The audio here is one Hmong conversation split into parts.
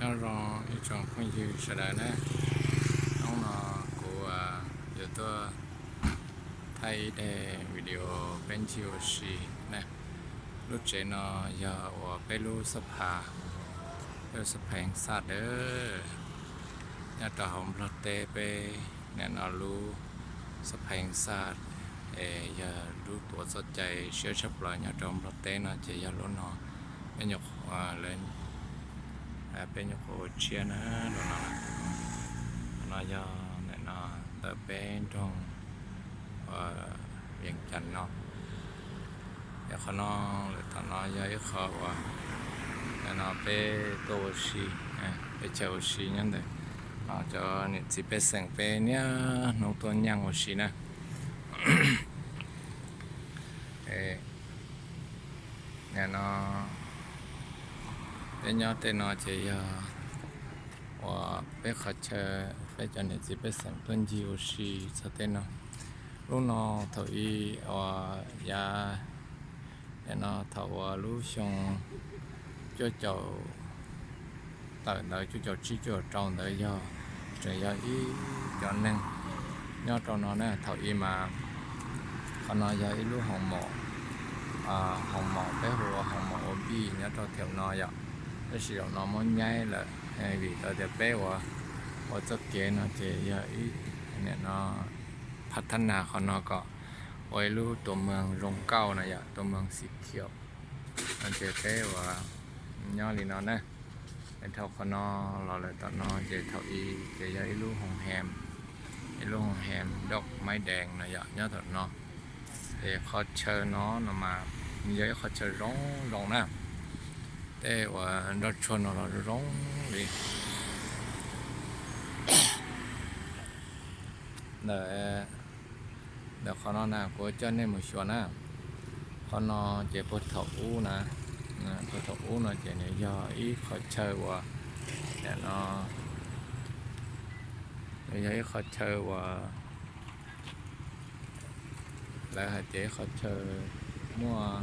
Nyob zoo ib tsoom phooj ywg sawv daws na, hnub no kuv yuav tuaj thaij ib daim video peb ncig ua si na. Lub tsev no yog uas peb lub xab pha, peb lub xab pha xaj dawb nyob rau hauv Nplog teb, peb nim no lub xab pha xaj es yog lub tuav txoj cai siab tshaj plaws nyob rau Nplog teb no ces yog lub no, peb nyuam, peb nyuam qhuav ua tshiab na, lub no. Qhov no yog nim no ntawm peb nroog Vias Cas no. Yog qhov no, lawm tom no yog ib qho uas nim no peb tuaj ua si, peb chaw ua si nyob ntawm no, cov niam txiv pej xeem peb niaj hnub tuaj nyaaj ua si na. Nim no peb nyob tej no ces yog uas peb qhov chaw, peb cov niam txiv pej xeem tuaj ncig ua si txog tej no. Lub no thaum ub uas yav nim no thaum uas lub xyoo cuaj caum tawm ntawd, cuaj caum tsib cuaj caum rau ntawd yog tseem yog ib cov neeg nyob rau no na. Thaum ub mas qhov no yog ib lub hoos maum, hoos maum peb hu ua hoos maum ua vij nyob rau thaum no yom, tab sis zaum no muab nyaib lawm vim tau tias peb ua, ua txoj kev no ces yog ib, nim no phav thab nas qhov no kom ua ib lub tua moos zoo nkauj no yom, tua moos xim khiam no ces peb ua nyob li no na. Dhau qhov no los lawm tom no ces thaum ub ces yog ib lub hoos hees, ib lub hoos hees doj maib dees no yom nyob thaum no. Ces qhov chaw no no mas yog ib qhov chaw zoo zoo na, tej uas nroj tsuag no los zoo zoo li. Ntawm, ntawm qhov no na kuv coj nej mus xyuas na. Qhov no ces puag thaum ub na, puag thaum ub no ces nws yog ib qhov chaw uas, no, nws yog ib qhov chaw uas lawv hais tias ib qhov chaw muaj,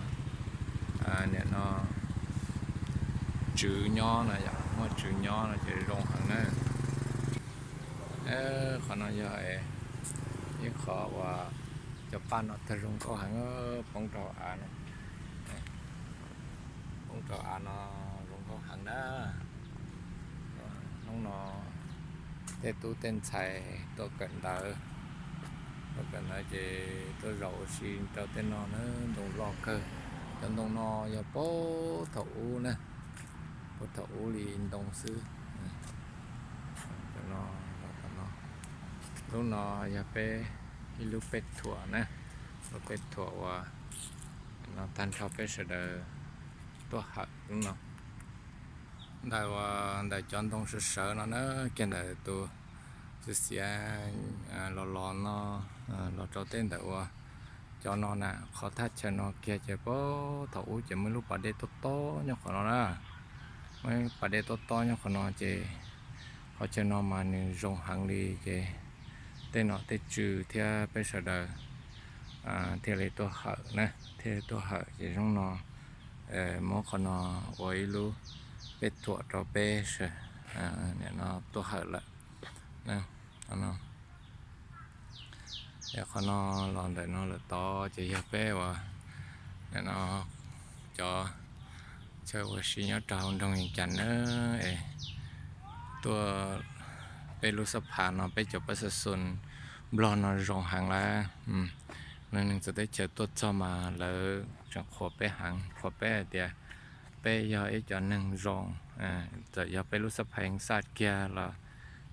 nim no tswv nyob no yom, muaj tswv nyob no ces zoo heev na. Qhov no yog ib qho uas cov paj no tag zoo nkauj heev, poob rau av no, poob rau av no zoo nkauj heev na. Hnub no tej tub tej ntxhais tuaj kawm ntawv, tuaj kawm ntawv ces tuaj zaum ua si rau tej no na, ntoo loj kawg. Cov ntoo no yog puag thaum ub na, puag thaum ub li ntoo xwb. Lub no yog peb ib lub pej thuam na, lub pej thuam uas no tag nrho peb sawv daws tuaj hawm lub no. Ntawm, ntawm cov ntoo sawv sawv no na, kiag ntawm tus xiav xiav los los no, los rau tej ntawm uas cov no na, qhov thaj chaw no kiag ces puag thaum ub ces muaj ib lub pas dej tob tob nyob qhov no na. Muaj ib pas dej tob tob nyob qhov no ces qhov chaw no mas nws zoo heev li ces tej nom tej tswv thiab peb sawv daws thiaj li tuaj hawm na, thiaj li tuaj hawm ces hnub no muab qhov no ua ib lub pej thuam rau peb sawv, nim no tuaj hawm lawm. Es qhov no los ntawm no lawm tod ces yog peb uas, nim no cov chaw ua si nyob rau hauv nroog Vias Cas na, es tuaj peb lub xab pha no peb cov pab xa xun Nplog no zoo heev lawm. Neeg txawv teb chaws tuaj txog mas lawv tseem qhuas peb heev, qhuas peb hais tias peb yog ib cov neeg zoo. Txawm yog peb lub xab pha xaj kiag los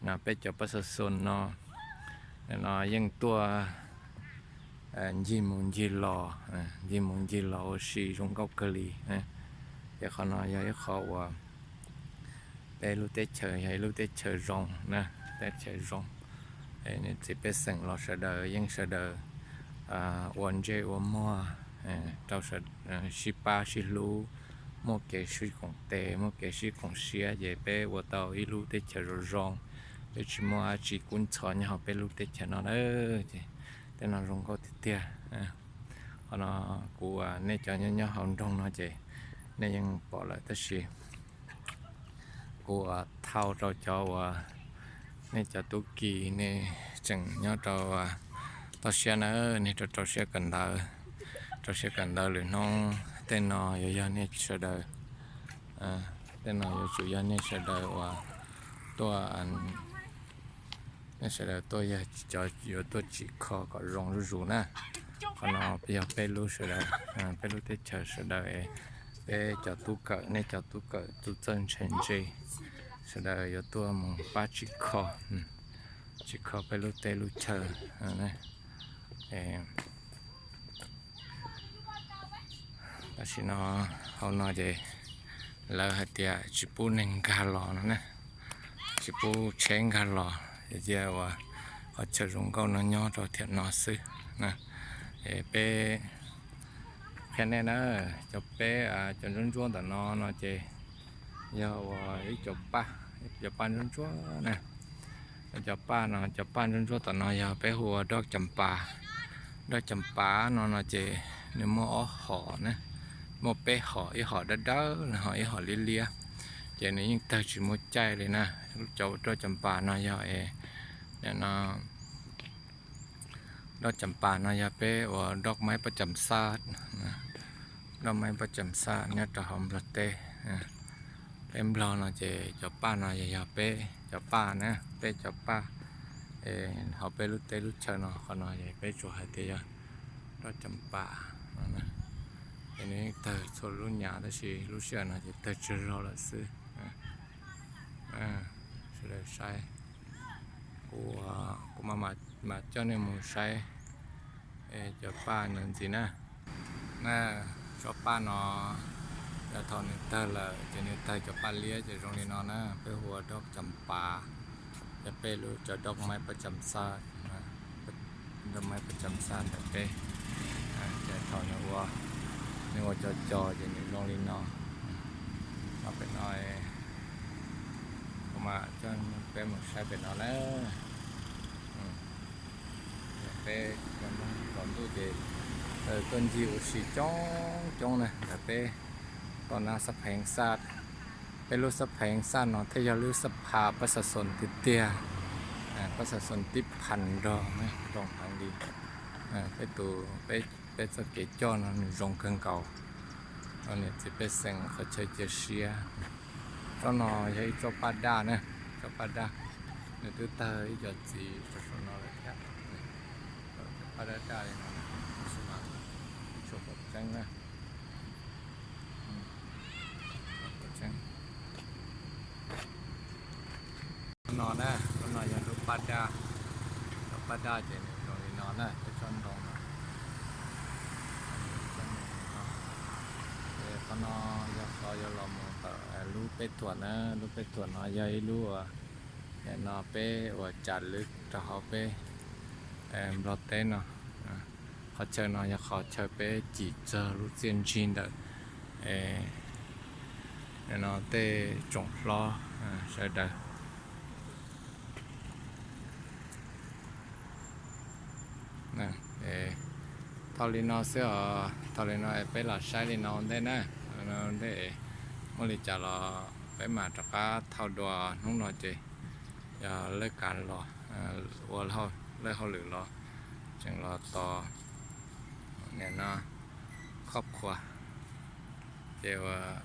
no peb cov pab xa xun no, no yeej tuaj ncig mus ncig los, ncig mus ncig los ua si zoo nkauj kawg li. Ces qhov no yog ib qho uas peb lub teb chaws yog ib lub teb chaws zoo na, teb chaws zoo. Niam txiv pej xeem los sawv daws yeej sawv daws ua ntsej ua muag rau, sib pab sib hlub, muaj kev sib koom tes, muaj kev sib koom siab ces peb ua tau ib lub teb chaws zoo zoo. Peb tsis muaj dab tsi kub ntxhov nyob hauv peb lub teb chaws no na. Ces tej no zoo nkauj tiag tiag. Qhov no kuv, nej cov nyob nyob hauv nroog no ces nej yeej pom lawm tab sis Kuv thauj rau cov uas nej cov tub ki nej tseem nyob rau toj siab na, nej rau rau siab kawm ntawv, rau siab kawm ntawv lwm hnub. Tej no yuav yog nej sawv daws, tej no yuav tsum yog nej sawv daws uas tuaj, nej sawv daws tuaj yog cov yuav tuaj tsim kho kom zoo zuj zus na. Qhov no yog peb lub sawv daws, peb lub teb chaws sawv daws, peb cov tub kawm, nej cov tub kawm txawj txawj ntse ntse, sawv daws yuav tuaj mus pab tsim kho, tsim kho peb lub teb lub chaw. Tam sim no hauv no ces lawv hais tias tsis pub neeg nkag los no na, tsis pub tsheb nkag los, yog cia uas qhov chaw zoo nkauj no nyob rau thiam no xwb. Es peb qhia nej na, cov peb cov ntsuab ntsuab ntawm no no ces yog uas ib cov paj, cov paj ntsuab ntsuab na. Cov paj no, cov paj ntsuab ntsuab tom no yog peb hu ua doj cam pas. Doj cam pas no no ces nws muaj ob hom na, muaj peb hom, ib hom dawb dawb no ho ib hom liab liab, ces nws yeej tawg tsis muaj caij li na. Cov doj cam pas no yog es, no, doj cam pas no yog peb ua doj maib paj cam xaj, doj maib paj cam xaj nyob rau hauv Nplog teb. Peb Nplog no ces cov paj no yog, yog peb cov paj na, peb cov paj hauv peb lub teb lub chaw no. Qhov no peb tsuas hais tias yog doj cam pas no, es nws yeej tawg txhua lub nyam tab sis lub sij hawm no ces tawg tsawg zog lawm xwb. Sawv daws saib, kuv, kuv mam coj nej mus saib cov paj no ntxiv na. Na, tsob paj no yog thaum nws tawg lawm ces nws tawg cov paj liab ces zoo li no na, peb hu ua doj cam pas, yog peb lub cov doj maib paj cam xaj, doj maib paj cam xaj ntawm peb. Ces thaum nws ua, nws ua co co ces nws zoo li no. Ho pem no, kuv mam coj peb mus saib pem no na. Peb cov Hmoob tsaus ntuj ces tuaj ncig ua si coob coob na, ntawm peb tom nab xab pheev xaj. Peb lub xab pheev xaj no thiaj yog lub xab pha pab xa xoos tiag tiag, pab xa xoos tib phav nrog zoo heev li. Peb tus, peb txoj kev coj no nws zoo kawg nkaus, niam txiv pej xeem qhov chaw cia siab. Tsob no yog ib tsob paj daj na, tsob paj daj, nws twb tawg ib co txiv rau saum no lawm thiab. Paj daj daj li no, tab sis mas tshuav kom tseeb na. No na, no yog lub paj daj, lub paj daj ces nws zoo li no na, peb tsob ntoo no. Ces qhov no yog qhov yuav los mus tawm lub peb thuam na, lub peb thuam no yog ib lub uas, no peb uas tsa lwv rau hauv peb Nplog teb no. Qhov chaw no yog qhov chaw peb cim txog lub txiaj ntsig ntawm no tej tsoom hlob sawv daws. Thauj li no xwb os, thauj li no es peb los saib li no ua ntej na, ua ntej muaj li cas los peb mam rov qab thauj dua. Hnub no ces yog lawv kav los ua lawv hauj lwm los tseem los tos nim no khob qhuas, ces uas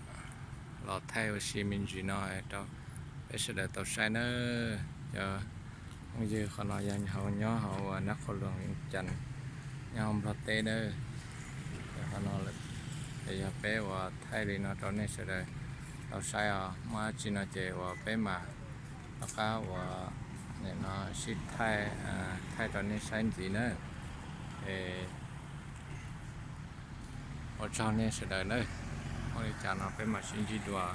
los thaij ua si me ntsis no rau peb sawv daws tau saib nawb. Cov phooj ywg, qhov no yog hauv, nyob hauv uas nab qhua luas Vias Cas, nyob hauv Nplog teb nawb. Qhov no yog peb uas thaij li no rau nej sawv daws tau saib os. Muaj dab tsi no ces uas peb mam rov qab uas nim no sib thaij, thaij rau nej saib ntxiv nawb. Es ua tsaug nej sawv daws nawb. Muaj li cas no peb mam sib ntsib dua.